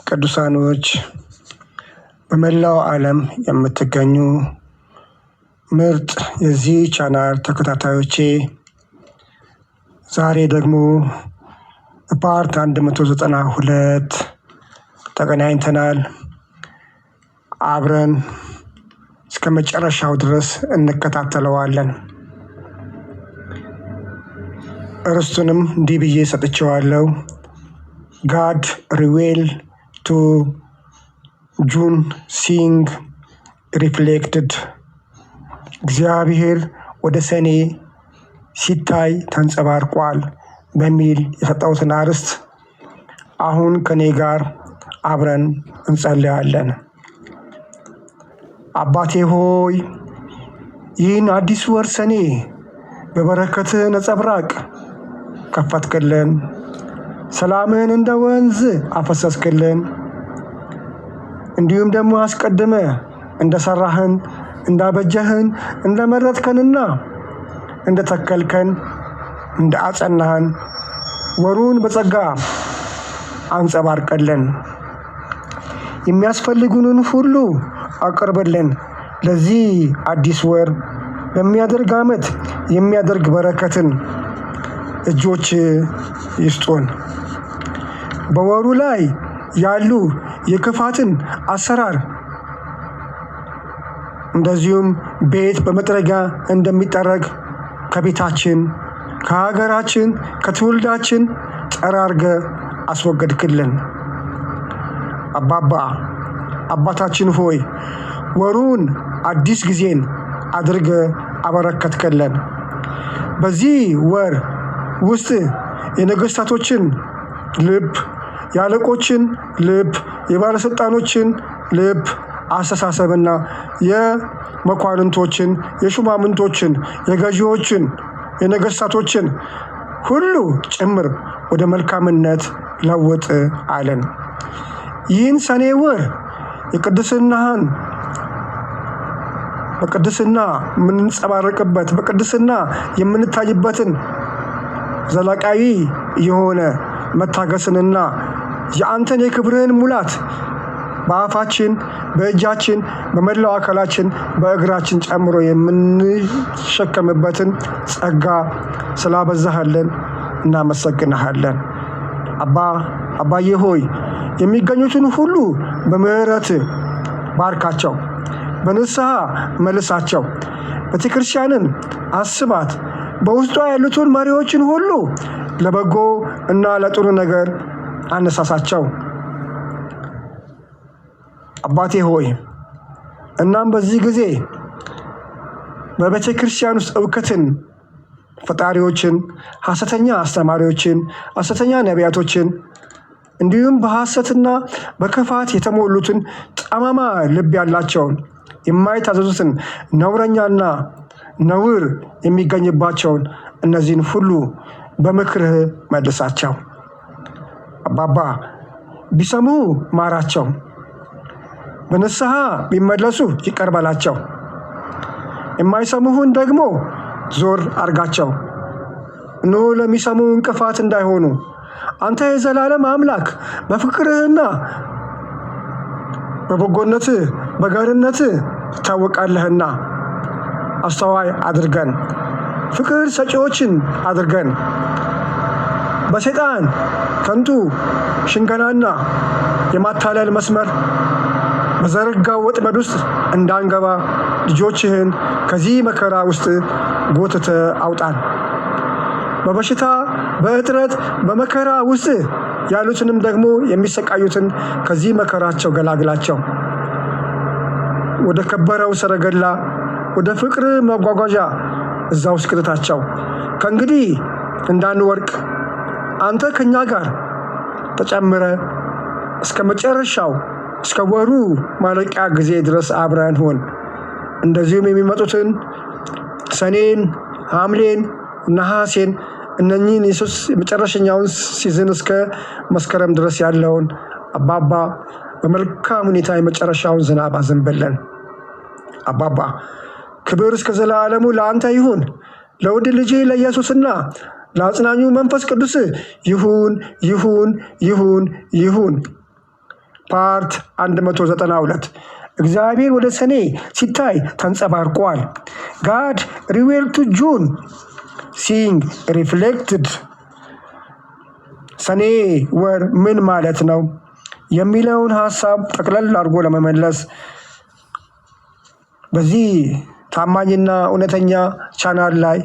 ቅዱሳኖች፣ በመላው ዓለም የምትገኙ ምርጥ የዚህ ቻናል ተከታታዮቼ፣ ዛሬ ደግሞ part 192 ተገናኝተናል። አብረን እስከ መጨረሻው ድረስ እንከታተለዋለን። እርስቱንም እንዲህ ብዬ ሰጥቼዋለሁ። God reveal to June seeing reflected፣ እግዚአብሔር ወደ ሰኔ ሲታይ ተንጸባርቋል በሚል የሰጠሁትን አርዕስት አሁን ከኔ ጋር አብረን እንጸልያለን። አባቴ ሆይ፣ ይህን አዲስ ወር ሰኔ በበረከትህ ነጸብራቅ ከፈትክልን። ሰላምህን እንደ ወንዝ አፈሰስክልን። እንዲሁም ደግሞ አስቀድመ እንደሰራህን፣ እንዳበጀህን፣ እንደመረጥከንና እንደተከልከን፣ እንደአጸናህን ወሩን በጸጋ አንጸባርቀልን። የሚያስፈልጉንን ሁሉ አቅርብልን። ለዚህ አዲስ ወር በሚያደርግ ዓመት የሚያደርግ በረከትን እጆች ይስጡን። በወሩ ላይ ያሉ የክፋትን አሰራር እንደዚሁም ቤት በመጥረጊያ እንደሚጠረግ ከቤታችን፣ ከሀገራችን፣ ከትውልዳችን ጠራርገ አስወገድክልን። አባባ አባታችን ሆይ፣ ወሩን አዲስ ጊዜን አድርገ አበረከትክልን። በዚህ ወር ውስጥ የነገስታቶችን ልብ፣ የአለቆችን ልብ፣ የባለስልጣኖችን ልብ አስተሳሰብና የመኳንንቶችን፣ የሹማምንቶችን፣ የገዢዎችን፣ የነገስታቶችን ሁሉ ጭምር ወደ መልካምነት ለውጥ አለን። ይህን ሰኔ ወር የቅድስናህን በቅድስና የምንጸባረቅበት፣ በቅድስና የምንታይበትን ዘላቃዊ የሆነ መታገስንና የአንተን የክብርህን ሙላት በአፋችን፣ በእጃችን፣ በመላው አካላችን፣ በእግራችን ጨምሮ የምንሸከምበትን ጸጋ ስላበዛህልን እናመሰግንሃለን። አባ አባዬ ሆይ፣ የሚገኙትን ሁሉ በምህረት ባርካቸው፣ በንስሐ መልሳቸው። ቤተክርስቲያንን አስባት፣ በውስጧ ያሉትን መሪዎችን ሁሉ ለበጎ እና ለጥሩ ነገር አነሳሳቸው። አባቴ ሆይ፣ እናም በዚህ ጊዜ በቤተ ክርስቲያን ውስጥ እውከትን ፈጣሪዎችን፣ ሐሰተኛ አስተማሪዎችን፣ ሐሰተኛ ነቢያቶችን፣ እንዲሁም በሐሰትና በክፋት የተሞሉትን፣ ጠማማ ልብ ያላቸውን፣ የማይታዘዙትን፣ ነውረኛና ነውር የሚገኝባቸውን እነዚህን ሁሉ በምክርህ መልሳቸው። አባባ፣ ቢሰሙ ማራቸው፣ በንስሐ ቢመለሱ ይቅር በላቸው። የማይሰሙህን ደግሞ ዞር አርጋቸው። እነሆ ለሚሰሙ እንቅፋት እንዳይሆኑ። አንተ የዘላለም አምላክ በፍቅርህና በበጎነትህ በገርነትህ ትታወቃለህና አስተዋይ አድርገን፣ ፍቅር ሰጪዎችን አድርገን። በሰይጣን ከንቱ ሽንገላና የማታለል መስመር በዘረጋው ወጥመድ ውስጥ እንዳንገባ ልጆችህን ከዚህ መከራ ውስጥ ጎትተ አውጣን። በበሽታ፣ በእጥረት፣ በመከራ ውስጥ ያሉትንም ደግሞ የሚሰቃዩትን ከዚህ መከራቸው ገላግላቸው። ወደ ከበረው ሰረገላ፣ ወደ ፍቅር መጓጓዣ እዛ ውስጥ ክተታቸው። ከእንግዲህ እንዳንወርቅ አንተ ከኛ ጋር ተጨምረ እስከ መጨረሻው፣ እስከ ወሩ ማለቂያ ጊዜ ድረስ አብረን ሁን። እንደዚሁም የሚመጡትን ሰኔን፣ ሐምሌን፣ ነሐሴን፣ እነኚህን የሶስት የመጨረሻኛውን season እስከ መስከረም ድረስ ያለውን አባባ በመልካም ሁኔታ የመጨረሻውን ዝናብ አዘንበለን። አባባ፣ ክብር እስከ ዘላለሙ ለአንተ ይሁን፣ ለውድ ልጅ ለኢየሱስና ለአጽናኙ መንፈስ ቅዱስ ይሁን፣ ይሁን፣ ይሁን፣ ይሁን። Part 192። እግዚአብሔር ወደ ሰኔ ሲታይ ተንጸባርቋል። God revealed to June seeing reflected። ሰኔ ወር ምን ማለት ነው የሚለውን ሀሳብ ጠቅለል አድርጎ ለመመለስ በዚህ ታማኝና እውነተኛ ቻናል ላይ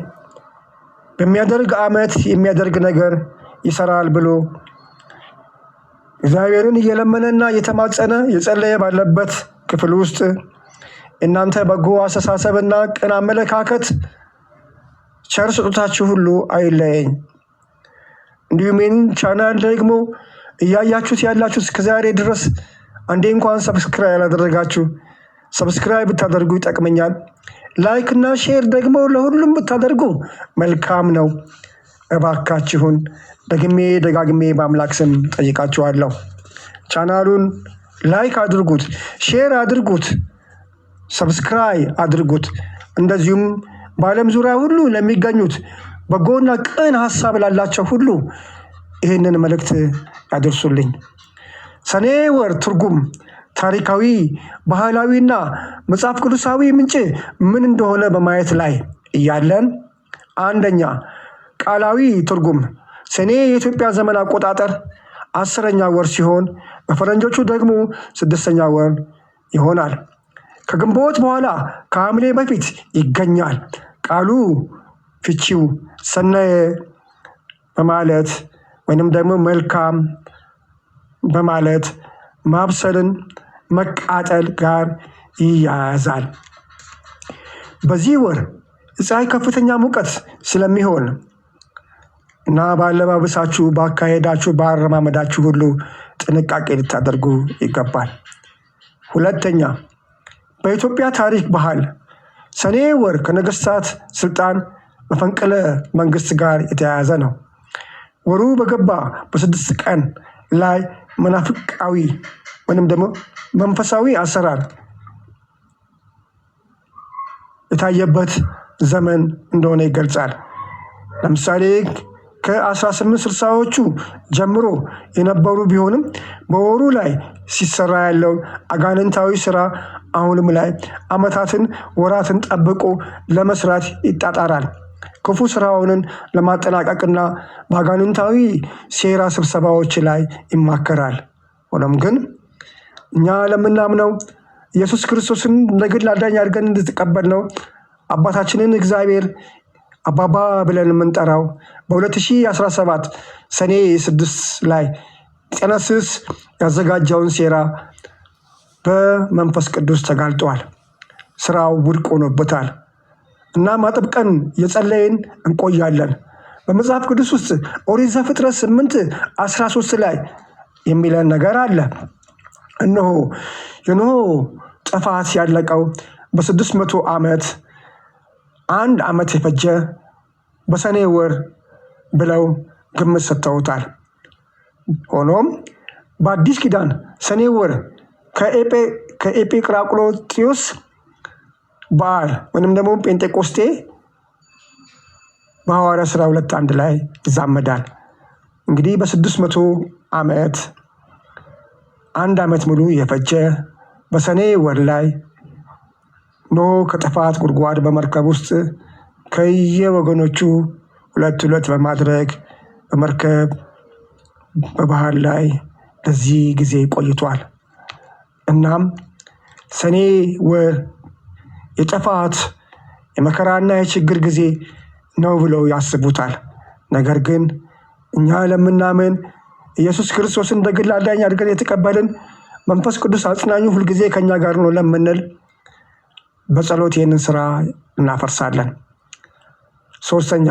በሚያደርግ ዓመት የሚያደርግ ነገር ይሰራል ብሎ እግዚአብሔርን እየለመነና እየተማጸነ የጸለየ ባለበት ክፍል ውስጥ እናንተ በጎ አስተሳሰብና ቅን አመለካከት ቸር ስጦታችሁ ሁሉ አይለየኝ። እንዲሁም ይህን ቻናል ደግሞ እያያችሁት ያላችሁት እስከዛሬ ድረስ አንዴ እንኳን subscribe ያላደረጋችሁ subscribe ብታደርጉ ይጠቅመኛል። Like እና share ደግሞ ለሁሉም ብታደርጉ መልካም ነው። እባካችሁን ደግሜ ደጋግሜ በአምላክ ስም ጠይቃችኋለሁ። ቻናሉን like አድርጉት፣ share አድርጉት፣ subscribe አድርጉት። እንደዚሁም በዓለም ዙሪያ ሁሉ ለሚገኙት በጎና ቅን ሀሳብ ላላቸው ሁሉ ይህንን መልእክት ያደርሱልኝ። ሰኔ ወር ትርጉም ታሪካዊ፣ ባህላዊና መጽሐፍ ቅዱሳዊ ምንጭ ምን እንደሆነ በማየት ላይ እያለን፣ አንደኛ፣ ቃላዊ ትርጉም። ሰኔ የኢትዮጵያ ዘመን አቆጣጠር 10ኛ ወር ሲሆን በፈረንጆቹ ደግሞ ስድስተኛ ወር ይሆናል። ከግንቦት በኋላ ከሐምሌ በፊት ይገኛል። ቃሉ ፍቺው ሰነየ በማለት ወይንም ደግሞ መልካም በማለት ማብሰልን መቃጠል ጋር ይያያዛል። በዚህ ወር ፀሐይ ከፍተኛ ሙቀት ስለሚሆን እና በአለባበሳችሁ፣ በአካሄዳችሁ፣ በአረማመዳችሁ ሁሉ ጥንቃቄ ልታደርጉ ይገባል። ሁለተኛ፣ በኢትዮጵያ ታሪክ ባህል ሰኔ ወር ከነገስታት ስልጣን መፈንቅለ መንግስት ጋር የተያያዘ ነው። ወሩ በገባ በ6 ቀን ላይ መናፍቃዊ ወይንም ደግሞ መንፈሳዊ አሰራር የታየበት ዘመን እንደሆነ ይገልጻል። ለምሳሌ ከ1860ዎቹ ጀምሮ የነበሩ ቢሆንም በወሩ ላይ ሲሰራ ያለው አጋንንታዊ ስራ አሁንም ላይ ዓመታትን ወራትን ጠብቆ ለመስራት ይጣጣራል። ክፉ ስራውንን ለማጠናቀቅና በአጋንንታዊ ሴራ ስብሰባዎች ላይ ይማከራል። ሆኖም ግን እኛ ለምናምነው ኢየሱስ ክርስቶስን ለግል አዳኝ አድርገን እንድትቀበል ነው አባታችንን እግዚአብሔር አባባ ብለን የምንጠራው በ2017 ሰኔ 6 ላይ ጤነስስ ያዘጋጀውን ሴራ በመንፈስ ቅዱስ ተጋልጧል። ስራው ውድቅ ሆኖበታል። እናም አጥብቀን የጸለይን እንቆያለን። በመጽሐፍ ቅዱስ ውስጥ ኦሪት ዘፍጥረት 8:13 ላይ የሚለን ነገር አለ። እነሆ የኖህ ጥፋት ያለቀው በ600 ዓመት አንድ ዓመት የፈጀ በሰኔ ወር ብለው ግምት ሰጥተውታል። ሆኖም በአዲስ ኪዳን ሰኔ ወር ከኤጲቅራቅሎጢዮስ በዓል ወይንም ደግሞ ጴንጤቆስጤ በሐዋርያ ሥራ 2:1 ላይ ይዛመዳል። እንግዲህ በ600 ዓመት አንድ ዓመት ሙሉ የፈጀ በሰኔ ወር ላይ ኖህ ከጥፋት ጉድጓድ በመርከብ ውስጥ ከየወገኖቹ ሁለት ሁለት በማድረግ በመርከብ በባህር ላይ ለዚህ ጊዜ ቆይቷል። እናም ሰኔ ወር የጥፋት የመከራና የችግር ጊዜ ነው ብለው ያስቡታል። ነገር ግን እኛ ለምናምን ኢየሱስ ክርስቶስን እንደ ግል አዳኝ አድርገን የተቀበልን መንፈስ ቅዱስ አጽናኙ ሁልጊዜ ከኛ ጋር ነው ለምንል በጸሎት ይህንን ስራ እናፈርሳለን። ሶስተኛ፣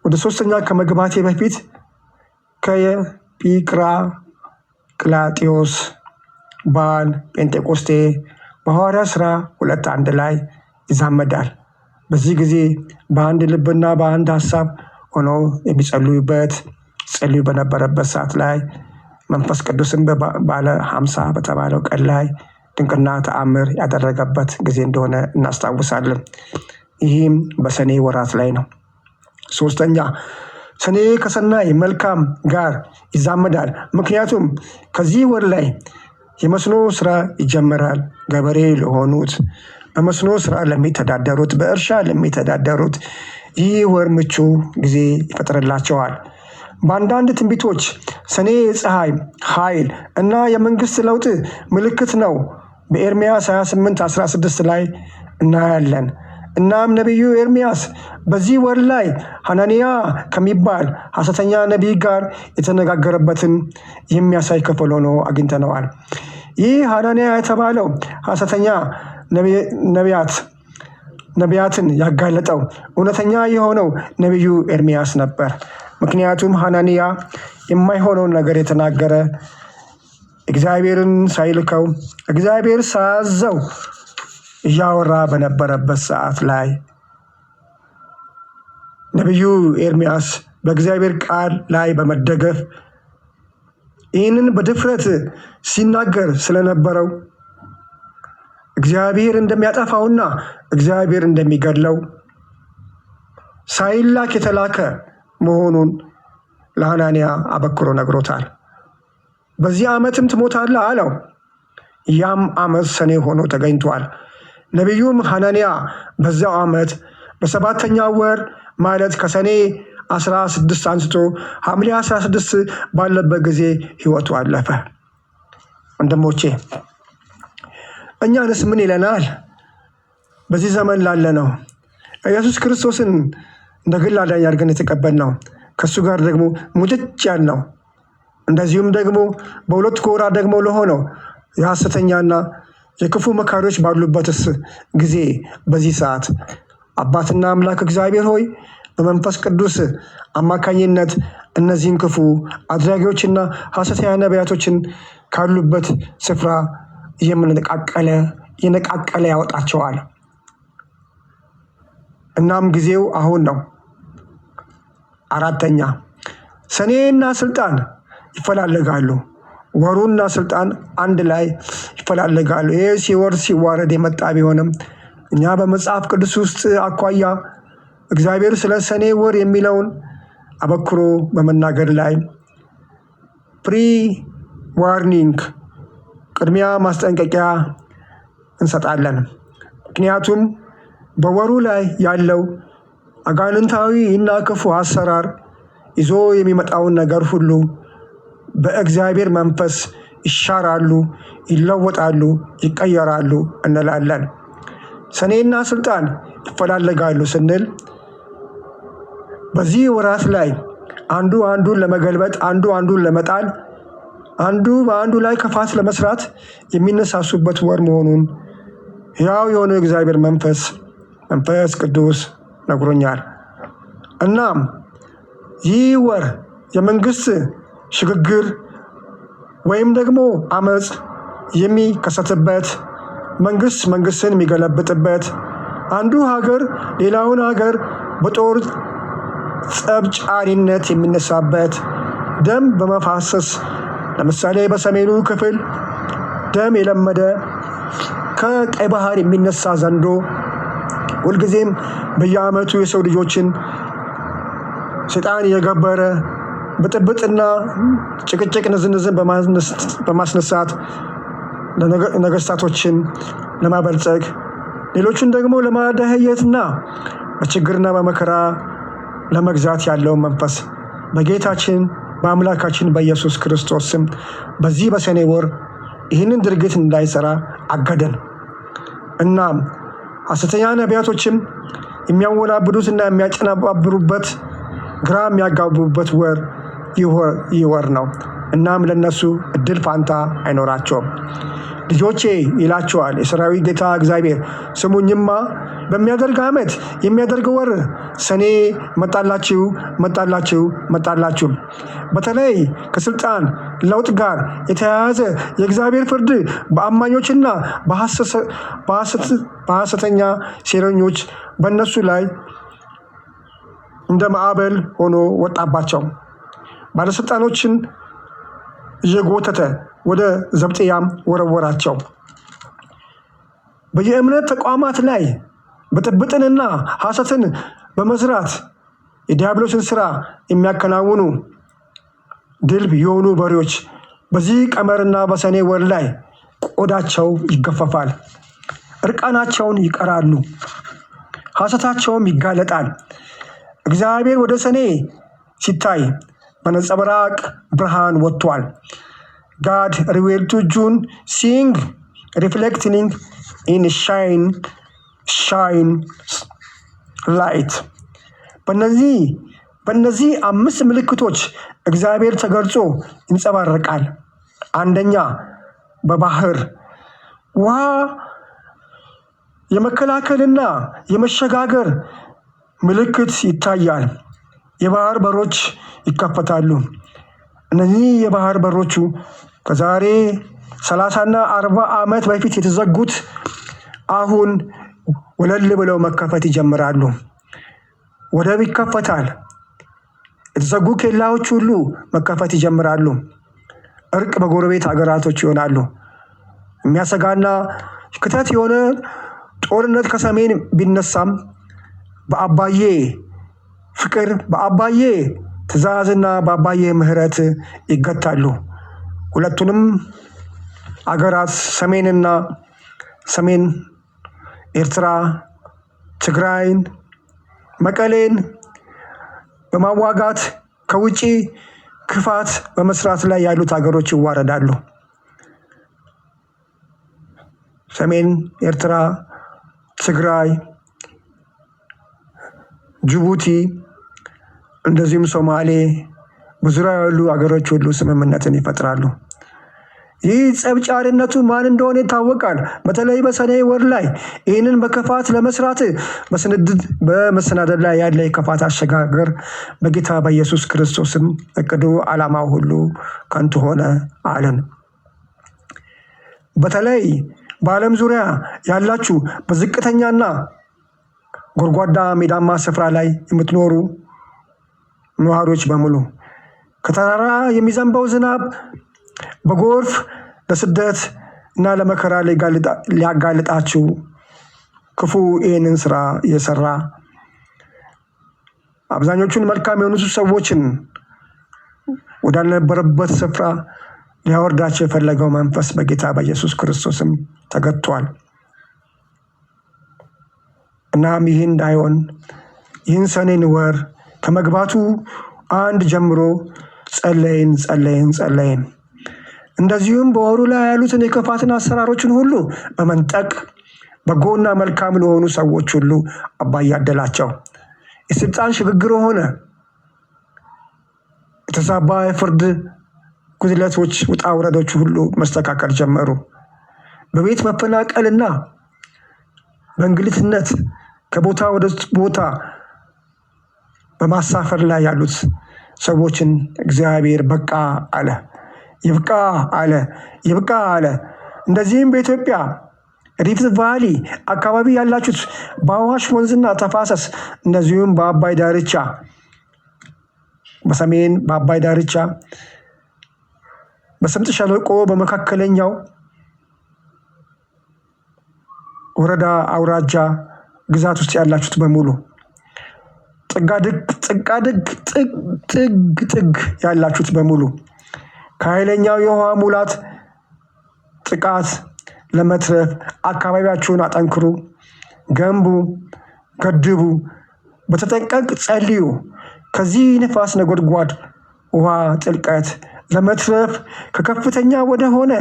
ወደ ሶስተኛ ከመግባቴ በፊት ከየጲቅራቅላጢዮስ በዓል ጴንጤቆስቴ በሐዋርያ ሥራ 2:1 ላይ ይዛመዳል። በዚህ ጊዜ በአንድ ልብና በአንድ ሀሳብ ሆነው የሚጸልዩበት ጸልዩ በነበረበት ሰዓት ላይ መንፈስ ቅዱስን በባለ 50 በተባለው ቀን ላይ ድንቅና ተአምር ያደረገበት ጊዜ እንደሆነ እናስታውሳለን። ይህም በሰኔ ወራት ላይ ነው። ሶስተኛ፣ ሰኔ ከሰናይ መልካም ጋር ይዛመዳል። ምክንያቱም ከዚህ ወር ላይ የመስኖ ስራ ይጀመራል። ገበሬ ለሆኑት፣ በመስኖ ስራ ለሚተዳደሩት፣ በእርሻ ለሚተዳደሩት ይህ ወር ምቹ ጊዜ ይፈጥርላቸዋል። በአንዳንድ ትንቢቶች ሰኔ የፀሐይ ኃይል እና የመንግስት ለውጥ ምልክት ነው። በኤርምያስ 28:16 ላይ እናያለን። እናም ነቢዩ ኤርምያስ በዚህ ወር ላይ ሐናንያ ከሚባል ሐሰተኛ ነቢይ ጋር የተነጋገረበትን የሚያሳይ ክፍል ሆኖ አግኝተነዋል። ይህ ሐናንያ የተባለው ሐሰተኛ ነቢያትን ያጋለጠው እውነተኛ የሆነው ነቢዩ ኤርምያስ ነበር። ምክንያቱም ሐናንያ የማይሆነውን ነገር የተናገረ፣ እግዚአብሔርን ሳይልከው፣ እግዚአብሔር ሳያዘው እያወራ በነበረበት ሰዓት ላይ ነቢዩ ኤርምያስ በእግዚአብሔር ቃል ላይ በመደገፍ ይህንን በድፍረት ሲናገር ስለነበረው እግዚአብሔር እንደሚያጠፋውና እግዚአብሔር እንደሚገድለው፣ ሳይላክ የተላከ መሆኑን ለሐናንያ አበክሮ ነግሮታል። በዚህ ዓመትም ትሞታለህ አለው። ያም ዓመት ሰኔ ሆኖ ተገኝቷል። ነቢዩም ሐናንያ በዚያው ዓመት በሰባተኛው ወር፣ ማለት ከሰኔ 16 አንስቶ ሐምሌ 16 ባለበት ጊዜ ሕይወቱ አለፈ። ወንድሞቼ፣ እኛንስ ምን ይለናል? በዚህ ዘመን ላለ ነው ኢየሱስ ክርስቶስን እንደ ግል አዳኝ አድርገን የተቀበልነው፣ ከእሱ ጋር ደግሞ ሙጭጭ ያልነው፣ እንደዚሁም ደግሞ በሁለት ጎራ ደግሞ ለሆነው የሐሰተኛና የክፉ መካሪዎች ባሉበትስ ጊዜ በዚህ ሰዓት አባትና አምላክ እግዚአብሔር ሆይ፣ በመንፈስ ቅዱስ አማካኝነት እነዚህን ክፉ አድራጊዎችና ሐሰተኛ ነቢያቶችን ካሉበት ስፍራ የምንነቃቀለ የነቃቀለ ያወጣቸዋል። እናም ጊዜው አሁን ነው። አራተኛ፣ ሰኔና ስልጣን ይፈላለጋሉ። ወሩና ስልጣን አንድ ላይ ይፈላለጋሉ። ይህ ሲወርድ ሲዋረድ የመጣ ቢሆንም እኛ በመጽሐፍ ቅዱስ ውስጥ አኳያ እግዚአብሔር ስለ ሰኔ ወር የሚለውን አበክሮ በመናገር ላይ pre warning፣ ቅድሚያ ማስጠንቀቂያ እንሰጣለን። ምክንያቱም በወሩ ላይ ያለው አጋንንታዊ እና ክፉ አሰራር ይዞ የሚመጣውን ነገር ሁሉ በእግዚአብሔር መንፈስ ይሻራሉ፣ ይለወጣሉ፣ ይቀየራሉ እንላለን። ሰኔና ስልጣን ይፈላለጋሉ ስንል በዚህ ወራት ላይ አንዱ አንዱን ለመገልበጥ፣ አንዱ አንዱን ለመጣል፣ አንዱ በአንዱ ላይ ክፋት ለመስራት የሚነሳሱበት ወር መሆኑን ሕያው የሆነው የእግዚአብሔር መንፈስ፣ መንፈስ ቅዱስ ነግሮኛል። እናም ይህ ወር የመንግስት ሽግግር ወይም ደግሞ አመፅ የሚከሰትበት፣ መንግስት መንግስትን የሚገለብጥበት፣ አንዱ ሀገር ሌላውን ሀገር በጦር ጸብ ጫሪነት የሚነሳበት፣ ደም በመፋሰስ፣ ለምሳሌ በሰሜኑ ክፍል ደም የለመደ ከቀይ ባህር የሚነሳ ዘንዶ ሁልጊዜም በየዓመቱ የሰው ልጆችን ሰይጣን እየገበረ ብጥብጥና ጭቅጭቅ፣ ንዝንዝን በማስነሳት ነገስታቶችን ለማበልጸግ፣ ሌሎችን ደግሞ ለማደህየትና በችግርና በመከራ ለመግዛት ያለውን መንፈስ በጌታችን በአምላካችን በኢየሱስ ክርስቶስ ስም በዚህ በሰኔ ወር ይህንን ድርጊት እንዳይሰራ አገደን። እናም ሐሰተኛ ነቢያቶችም የሚያወናብዱትና የሚያጨናባብሩበት፣ ግራ የሚያጋቡበት ወር ይህ ወር ነው። እናም ለነሱ እድል ፋንታ አይኖራቸውም። ልጆቼ ይላቸዋል የሰራዊት ጌታ እግዚአብሔር፣ ስሙኝማ፣ በሚያደርግ ዓመት የሚያደርግ ወር ሰኔ መጣላችሁ፣ መጣላችሁ፣ መጣላችሁ። በተለይ ከስልጣን ለውጥ ጋር የተያያዘ የእግዚአብሔር ፍርድ በአማኞችና በሐሰተኛ ሴረኞች በእነሱ ላይ እንደ ማዕበል ሆኖ ወጣባቸው። ባለስልጣኖችን እየጎተተ ወደ ዘብጥያም ወረወራቸው። በየእምነት ተቋማት ላይ ብጥብጥንና ሐሰትን በመዝራት የዲያብሎስን ስራ የሚያከናውኑ ድልብ የሆኑ በሬዎች በዚህ ቀመርና በሰኔ ወር ላይ ቆዳቸው ይገፈፋል፣ እርቃናቸውን ይቀራሉ፣ ሐሰታቸውም ይጋለጣል። እግዚአብሔር ወደ ሰኔ ሲታይ በነጸብራቅ ብርሃን ወጥቷል። God reveal to June, seeing reflecting in shine light። በእነዚህ አምስት ምልክቶች እግዚአብሔር ተገልጾ ይንጸባረቃል። አንደኛ፣ በባህር ውሃ የመከላከልና የመሸጋገር ምልክት ይታያል። የባህር በሮች ይከፈታሉ። እነዚህ የባህር በሮቹ ከዛሬ 30ና 40 ዓመት በፊት የተዘጉት አሁን ወለል ብለው መከፈት ይጀምራሉ። ወደብ ይከፈታል። የተዘጉ ኬላዎች ሁሉ መከፈት ይጀምራሉ። እርቅ በጎረቤት ሀገራቶች ይሆናሉ። የሚያሰጋና ክተት የሆነ ጦርነት ከሰሜን ቢነሳም በአባዬ ፍቅር፣ በአባዬ ትእዛዝና በአባዬ ምሕረት ይገታሉ። ሁለቱንም አገራት ሰሜንና ሰሜን ኤርትራ፣ ትግራይን፣ መቀሌን በማዋጋት ከውጪ ክፋት በመስራት ላይ ያሉት ሀገሮች ይዋረዳሉ። ሰሜን ኤርትራ፣ ትግራይ፣ ጅቡቲ፣ እንደዚሁም ሶማሌ፣ በዙሪያ ያሉ ሀገሮች ሁሉ ስምምነትን ይፈጥራሉ። ይህ ጸብጫሪነቱ ማን እንደሆነ ይታወቃል። በተለይ በሰኔ ወር ላይ ይህንን በክፋት ለመስራት በመሰናደድ ላይ ያለ የክፋት አሸጋገር በጌታ በኢየሱስ ክርስቶስም እቅዱ ዓላማው ሁሉ ከንቱ ሆነ አለን። በተለይ በዓለም ዙሪያ ያላችሁ በዝቅተኛና ጎድጓዳ ሜዳማ ስፍራ ላይ የምትኖሩ ነዋሪዎች በሙሉ ከተራራ የሚዘንበው ዝናብ በጎርፍ ለስደት እና ለመከራ ሊያጋልጣችሁ ክፉ ይህንን ስራ እየሰራ አብዛኞቹን መልካም የሆኑ ሰዎችን ወዳልነበረበት ስፍራ ሊያወርዳቸው የፈለገው መንፈስ በጌታ በኢየሱስ ክርስቶስም ተገጥቷል። እናም ይህ እንዳይሆን ይህን ሰኔን ወር ከመግባቱ አንድ ጀምሮ ጸለይን፣ ጸለይን፣ ጸለይን። እንደዚሁም በወሩ ላይ ያሉትን የክፋትን አሰራሮችን ሁሉ በመንጠቅ በጎና መልካም ለሆኑ ሰዎች ሁሉ አባ ያደላቸው። የስልጣን ሽግግር ሆነ። የተዛባ የፍርድ ጉድለቶች፣ ውጣ ውረዶች ሁሉ መስተካከል ጀመሩ። በቤት መፈናቀልና በእንግልትነት ከቦታ ወደ ቦታ በማሳፈር ላይ ያሉት ሰዎችን እግዚአብሔር በቃ አለ፣ ይብቃ አለ፣ ይብቃ አለ። እንደዚህም በኢትዮጵያ Rift Valley አካባቢ ያላችሁት በአዋሽ ወንዝና ተፋሰስ፣ እንደዚሁም በአባይ ዳርቻ፣ በሰሜን በአባይ ዳርቻ፣ በስምጥ ሸለቆ፣ በመካከለኛው ወረዳ፣ አውራጃ፣ ግዛት ውስጥ ያላችሁት በሙሉ፣ ጥጋድግ ጥጋድግ ጥግ ጥግ ያላችሁት በሙሉ ከኃይለኛው የውሃ ሙላት ጥቃት ለመትረፍ አካባቢያችሁን አጠንክሩ፣ ገንቡ፣ ገድቡ፣ በተጠንቀቅ ጸልዩ። ከዚህ ንፋስ፣ ነጎድጓድ፣ ውሃ ጥልቀት ለመትረፍ ከከፍተኛ ወደሆነ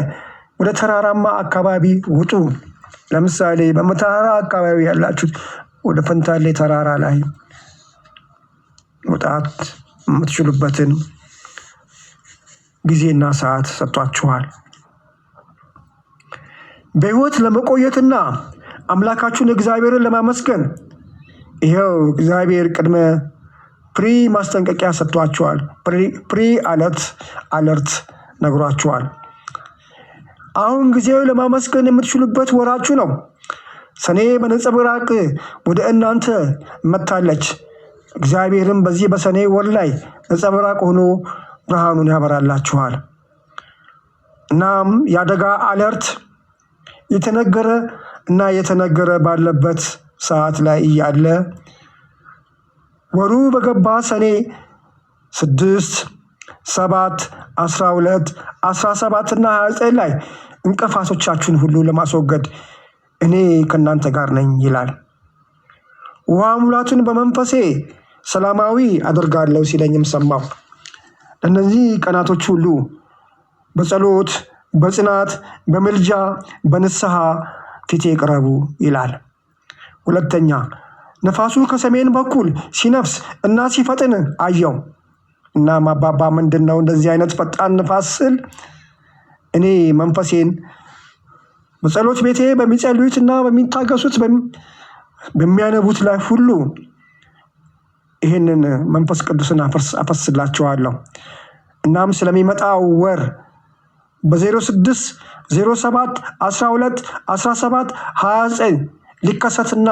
ወደ ተራራማ አካባቢ ውጡ። ለምሳሌ በመተራራ አካባቢ ያላችሁት ወደ ፈንታሌ ተራራ ላይ መውጣት የምትችሉበትን ጊዜና ሰዓት ሰጥቷችኋል። በሕይወት ለመቆየትና አምላካችሁን እግዚአብሔርን ለማመስገን ይኸው እግዚአብሔር ቅድመ pre ማስጠንቀቂያ ሰጥቷችኋል። Pre alert ነግሯችኋል። አሁን ጊዜው ለማመስገን የምትችሉበት ወራችሁ ነው። ሰኔ በነጸብራቅ ወደ እናንተ መጥታለች። እግዚአብሔርም በዚህ በሰኔ ወር ላይ ነጸብራቅ ሆኖ ብርሃኑን ያበራላችኋል። እናም የአደጋ alert የተነገረ እና የተነገረ ባለበት ሰዓት ላይ እያለ ወሩ በገባ ሰኔ 6፣ 7፣ 12፣ 17 እና 29 ላይ እንቅፋቶቻችሁን ሁሉ ለማስወገድ እኔ ከእናንተ ጋር ነኝ ይላል። ውሃ ሙላቱን በመንፈሴ ሰላማዊ አደርጋለሁ ሲለኝም ሰማሁ። ለእነዚህ ቀናቶች ሁሉ በጸሎት፣ በጽናት፣ በምልጃ፣ በንስሐ ፊቴ ቅረቡ ይላል። ሁለተኛ፣ ነፋሱ ከሰሜን በኩል ሲነፍስ እና ሲፈጥን አየው። እናም አባባ ምንድን ነው እንደዚህ አይነት ፈጣን ንፋስ ስል፣ እኔ መንፈሴን በጸሎት ቤቴ በሚጸልዩትና በሚታገሱት፣ በሚያነቡት ላይ ሁሉ ይህንን መንፈስ ቅዱስን አፈስላቸዋለሁ። እናም ስለሚመጣው ወር በ06፣ 07፣ 12፣ 17፣ 29 ሊከሰትና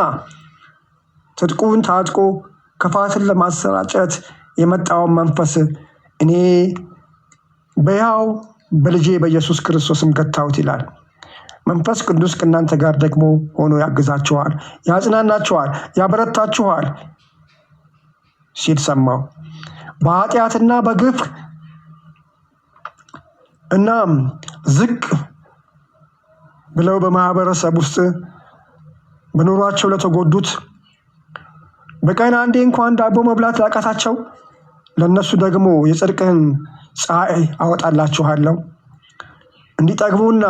ትጥቁን ታጥቆ ክፋትን ለማሰራጨት የመጣውን መንፈስ እኔ በሕያው በልጄ በኢየሱስ ክርስቶስም ገታሁት ይላል። መንፈስ ቅዱስ ከእናንተ ጋር ደግሞ ሆኖ ያግዛችኋል፣ ያጽናናችኋል፣ ያበረታችኋል ሲል ሰማሁ። በኃጢአትና በግፍ እናም ዝቅ ብለው በማህበረሰብ ውስጥ በኑሯቸው ለተጎዱት፣ በቀን አንዴ እንኳን ዳቦ መብላት ላቃታቸው፣ ለእነሱ ደግሞ የጽድቅህን ፀሐይ አወጣላችኋለሁ፣ እንዲጠግቡና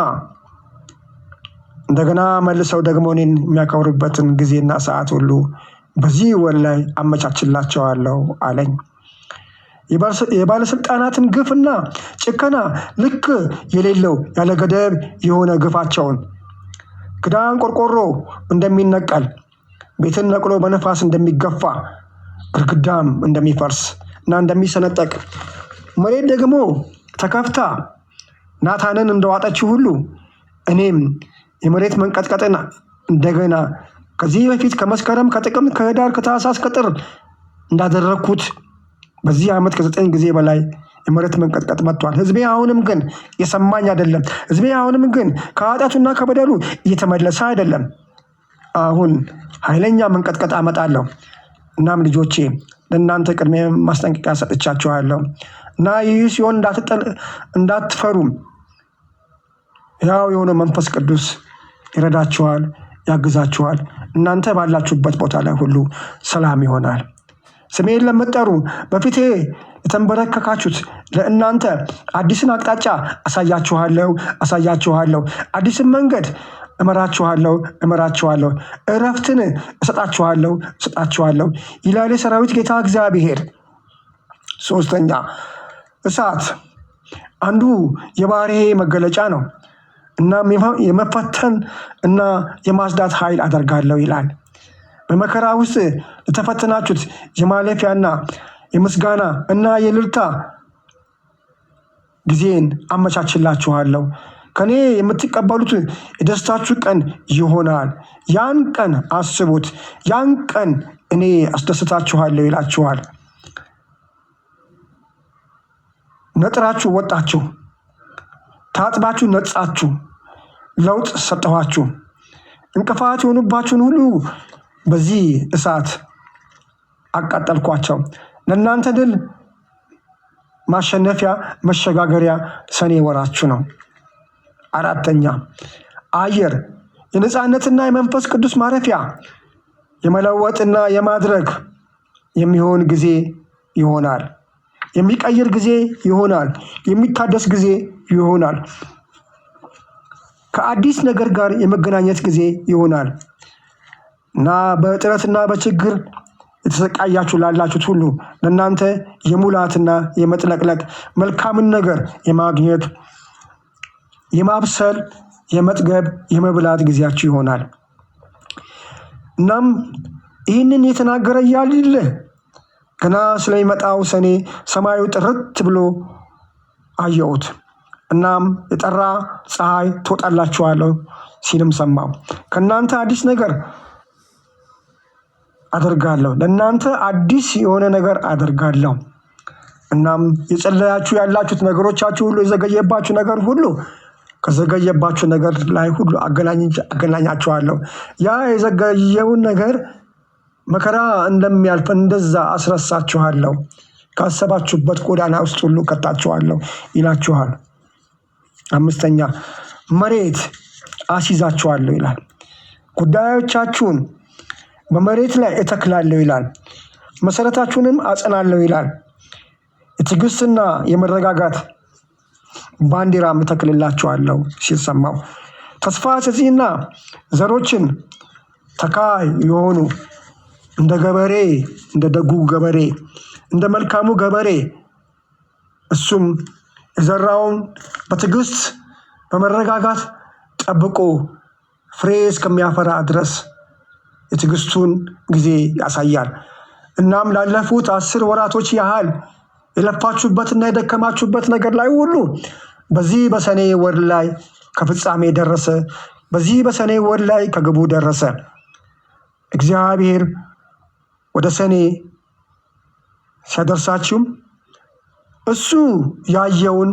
እንደገና መልሰው ደግሞ እኔን የሚያከብሩበትን ጊዜና ሰዓት ሁሉ በዚህ ወር ላይ አመቻችላቸዋለሁ አለኝ። የባለስልጣናትን ግፍና ጭከና፣ ልክ የሌለው ያለ ገደብ የሆነ ግፋቸውን፣ ክዳን ቆርቆሮ እንደሚነቀል፣ ቤትን ነቅሎ በነፋስ እንደሚገፋ፣ ግድግዳም እንደሚፈርስ እና እንደሚሰነጠቅ፣ መሬት ደግሞ ተከፍታ ናታንን እንደዋጠችው ሁሉ፣ እኔም የመሬት መንቀጥቀጥን እንደገና ከዚህ በፊት ከመስከረም፣ ከጥቅምት፣ ከህዳር፣ ከታህሳስ፣ ከጥር እንዳደረግኩት በዚህ ዓመት ከ9 ጊዜ በላይ የመሬት መንቀጥቀጥ መጥቷል። ህዝቤ አሁንም ግን የሰማኝ አይደለም። ህዝቤ አሁንም ግን ከኃጢአቱና ከበደሉ እየተመለሰ አይደለም። አሁን ኃይለኛ መንቀጥቀጥ አመጣለሁ። እናም ልጆቼ፣ ለእናንተ ቅድሜ ማስጠንቀቂያ ሰጥቻችኋለሁ እና ይህ ሲሆን እንዳትፈሩም ያው የሆነው መንፈስ ቅዱስ ይረዳችኋል፣ ያግዛችኋል። እናንተ ባላችሁበት ቦታ ላይ ሁሉ ሰላም ይሆናል። ስሜን ለምትጠሩ፣ በፊቴ የተንበረከካችሁት ለእናንተ አዲስን አቅጣጫ አሳያችኋለሁ፣ አሳያችኋለሁ። አዲስን መንገድ እመራችኋለሁ፣ እመራችኋለሁ። እረፍትን እሰጣችኋለሁ፣ እሰጣችኋለሁ ይላል የሰራዊት ጌታ እግዚአብሔር። ሶስተኛ፣ እሳት አንዱ የባህርዬ መገለጫ ነው። እናም የመፈተን እና የማጽዳት ኃይል አደርጋለሁ ይላል። በመከራ ውስጥ ለተፈተናችሁት የማለፊያና የምስጋና እና የእልልታ ጊዜን አመቻችላችኋለሁ። ከኔ የምትቀበሉት የደስታችሁ ቀን ይሆናል። ያን ቀን አስቡት። ያን ቀን እኔ አስደስታችኋለሁ ይላችኋል። ነጥራችሁ ወጣችሁ፣ ታጥባችሁ ነጻችሁ፣ ለውጥ ሰጠኋችሁ። እንቅፋት የሆኑባችሁን ሁሉ በዚህ እሳት አቃጠልኳቸው። ለእናንተ ድል ማሸነፊያ መሸጋገሪያ ሰኔ ወራችሁ ነው። አራተኛ፣ አየር የነፃነትና የመንፈስ ቅዱስ ማረፊያ፣ የመለወጥና የማድረግ የሚሆን ጊዜ ይሆናል። የሚቀይር ጊዜ ይሆናል። የሚታደስ ጊዜ ይሆናል። ከአዲስ ነገር ጋር የመገናኘት ጊዜ ይሆናል እና በእጥረትና በችግር የተሰቃያችሁ ላላችሁት ሁሉ ለእናንተ የሙላትና የመጥለቅለቅ፣ መልካምን ነገር የማግኘት፣ የማብሰል፣ የመጥገብ፣ የመብላት ጊዜያችሁ ይሆናል። እናም ይህንን የተናገረ እያለ ገና ስለሚመጣው ሰኔ ሰማዩ ጥርት ብሎ አየሁት። እናም የጠራ ፀሐይ ትወጣላችኋለሁ ሲልም ሰማሁ። ከእናንተ አዲስ ነገር አደርጋለሁ። ለእናንተ አዲስ የሆነ ነገር አደርጋለሁ። እናም የጸለያችሁ ያላችሁት ነገሮቻችሁ ሁሉ፣ የዘገየባችሁ ነገር ሁሉ፣ ከዘገየባችሁ ነገር ላይ ሁሉ አገናኛችኋለሁ። ያ የዘገየውን ነገር መከራ እንደሚያልፍ እንደዛ አስረሳችኋለሁ፣ ካሰባችሁበት ጎዳና ውስጥ ሁሉ ቀጣችኋለሁ ይላችኋል። አምስተኛ መሬት አስይዛችኋለሁ ይላል። ጉዳዮቻችሁን በመሬት ላይ እተክላለሁ ይላል። መሰረታችሁንም አጸናለሁ ይላል። የትዕግስትና የመረጋጋት ባንዲራም እተክልላችኋለሁ ሲል ሰማሁ። ተስፋ ሰጪና ዘሮችን ተካይ የሆኑ እንደ ገበሬ፣ እንደ ደጉ ገበሬ፣ እንደ መልካሙ ገበሬ፣ እሱም የዘራውን በትዕግስት በመረጋጋት ጠብቆ ፍሬ እስከሚያፈራ ድረስ የትዕግስቱን ጊዜ ያሳያል። እናም ላለፉት 10 ወራቶች ያህል የለፋችሁበትና የደከማችሁበት ነገር ላይ ሁሉ በዚህ በሰኔ ወር ላይ ከፍጻሜ ደረሰ። በዚህ በሰኔ ወር ላይ ከግቡ ደረሰ። እግዚአብሔር ወደ ሰኔ ሲያደርሳችሁም እሱ ያየውን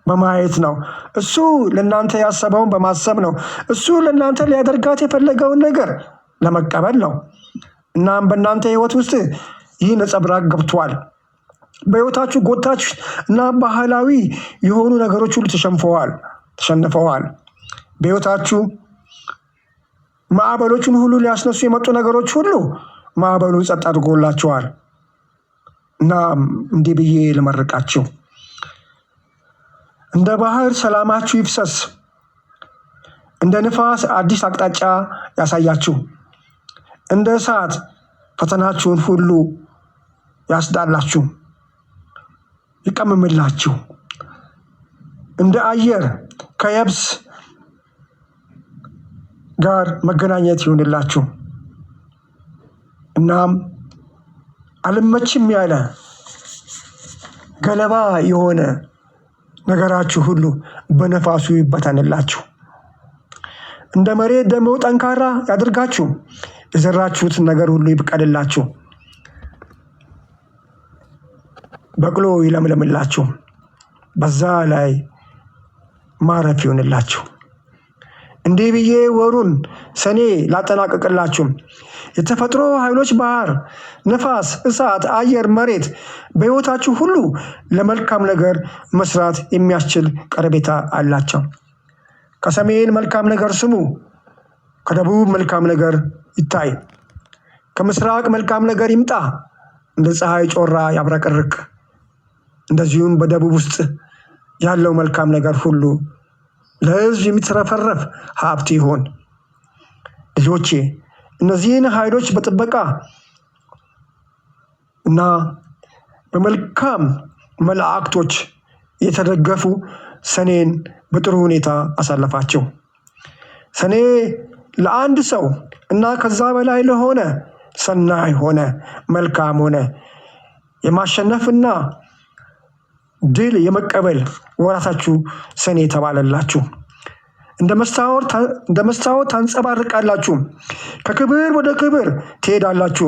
በማየት ነው። እሱ ለእናንተ ያሰበውን በማሰብ ነው። እሱ ለእናንተ ሊያደርጋት የፈለገውን ነገር ለመቀበል ነው። እናም በእናንተ ሕይወት ውስጥ ይህ ነጸብራቅ ገብቷል። በሕይወታችሁ ጎታች እና ባህላዊ የሆኑ ነገሮች ሁሉ ተሸንፈዋል። በሕይወታችሁ ማዕበሎችን ሁሉ ሊያስነሱ የመጡ ነገሮች ሁሉ ማዕበሉ ጸጥ አድርጎላችኋል። እና እንዲህ ብዬ ልመርቃችሁ፣ እንደ ባህር ሰላማችሁ ይፍሰስ፣ እንደ ንፋስ አዲስ አቅጣጫ ያሳያችሁ፣ እንደ እሳት ፈተናችሁን ሁሉ ያስዳላችሁ፣ ይቀምምላችሁ፣ እንደ አየር ከየብስ ጋር መገናኘት ይሁንላችሁ። እናም አልመችም ያለ ገለባ የሆነ ነገራችሁ ሁሉ በነፋሱ ይበተንላችሁ። እንደ መሬት ደግሞ ጠንካራ ያድርጋችሁ። የዘራችሁትን ነገር ሁሉ ይብቀልላችሁ፣ በቅሎ ይለምልምላችሁ፣ በዛ ላይ ማረፍ ይሁንላችሁ። እንዲህ ብዬ ወሩን ሰኔ ላጠናቀቅላችሁ። የተፈጥሮ ኃይሎች ባህር፣ ነፋስ፣ እሳት፣ አየር፣ መሬት በሕይወታችሁ ሁሉ ለመልካም ነገር መስራት የሚያስችል ቀረቤታ አላቸው። ከሰሜን መልካም ነገር ስሙ፣ ከደቡብ መልካም ነገር ይታይ፣ ከምስራቅ መልካም ነገር ይምጣ፣ እንደ ፀሐይ ጮራ ያብረቀርቅ። እንደዚሁም በደቡብ ውስጥ ያለው መልካም ነገር ሁሉ ለሕዝብ የሚትረፈረፍ ሀብት ይሆን። ልጆቼ፣ እነዚህን ኃይሎች በጥበቃ እና በመልካም መላእክቶች የተደገፉ ሰኔን በጥሩ ሁኔታ አሳለፋቸው። ሰኔ ለአንድ ሰው እና ከዛ በላይ ለሆነ ሰናይ ሆነ፣ መልካም ሆነ። የማሸነፍና ድል የመቀበል ወራታችሁ ሰኔ የተባለላችሁ። እንደ መስታወት ታንጸባርቃላችሁ፣ ከክብር ወደ ክብር ትሄዳላችሁ፣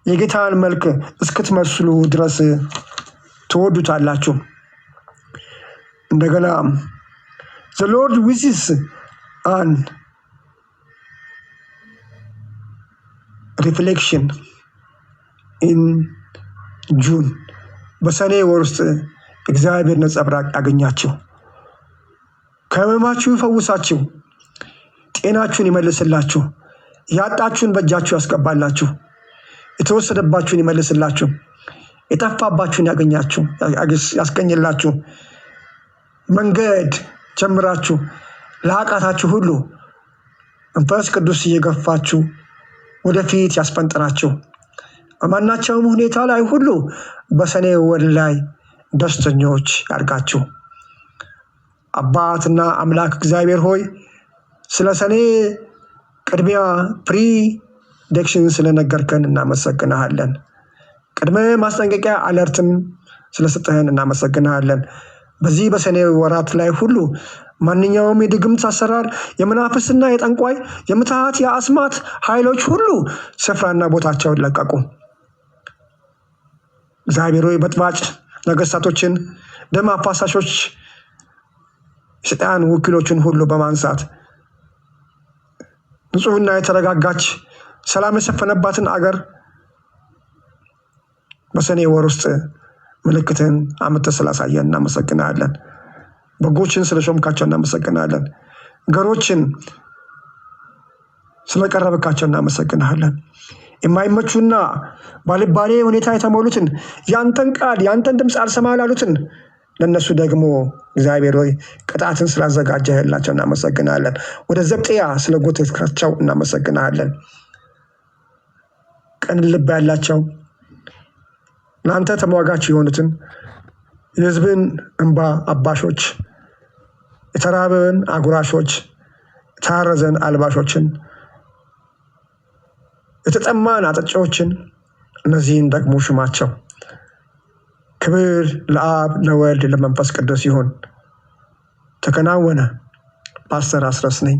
የጌታን መልክ እስክትመስሉ ድረስ ትወዱታላችሁ። እንደገና the Lord wishes an reflection in June። በሰኔ ወር ውስጥ እግዚአብሔር ነጸብራቅ ያገኛችሁ፣ ከሕመማችሁ ይፈውሳችሁ፣ ጤናችሁን ይመልስላችሁ፣ ያጣችሁን በእጃችሁ ያስገባላችሁ፣ የተወሰደባችሁን ይመልስላችሁ፣ የጠፋባችሁን ያስገኝላችሁ፣ መንገድ ጀምራችሁ ለአቃታችሁ ሁሉ መንፈስ ቅዱስ እየገፋችሁ ወደፊት ያስፈንጥራችሁ። በማናቸውም ሁኔታ ላይ ሁሉ በሰኔ ወር ላይ ደስተኞች ያድርጋችሁ። አባትና አምላክ እግዚአብሔር ሆይ፣ ስለ ሰኔ ቅድሚያ prediction ስለነገርከን እናመሰግንሃለን። ቅድመ ማስጠንቀቂያ alert ም ስለሰጠህን እናመሰግንሃለን። በዚህ በሰኔ ወራት ላይ ሁሉ ማንኛውም የድግምት አሰራር፣ የመናፍስትና የጠንቋይ፣ የምትሃት፣ የአስማት ኃይሎች ሁሉ ስፍራና ቦታቸውን ለቀቁ። እግዚአብሔር ሆይ፣ በጥባጭ ነገስታቶችን፣ ደም አፋሳሾች፣ የሰይጣን ወኪሎችን ሁሉ በማንሳት ንጹሕና የተረጋጋች ሰላም የሰፈነባትን አገር በሰኔ ወር ውስጥ ምልክትን አምጥተህ ስላሳየን እናመሰግናለን። በጎችን ስለሾምካቸው እናመሰግናለን። ገሮችን ስለቀረብካቸው እናመሰግናለን። የማይመቹና ባልባሌ ሁኔታ የተሞሉትን፣ ያንተን ቃል ያንተን ድምፅ አልሰማ ላሉትን ለእነሱ ደግሞ እግዚአብሔር ሆይ ቅጣትን ስላዘጋጀህላቸው እናመሰግናለን። ወደ ዘብጥያ ስለጎተትካቸው እናመሰግናለን። ቅን ልብ ያላቸው፣ ለአንተ ተሟጋች የሆኑትን፣ የሕዝብን እንባ አባሾች፣ የተራበን አጉራሾች፣ የታረዘን አልባሾችን፣ የተጠማን አጠጪዎችን እነዚህን ደግሞ ሹማቸው። ክብር ለአብ፣ ለወልድ፣ ለመንፈስ ቅዱስ ይሁን። ተከናወነ። ፓስተር አስረስ ነኝ።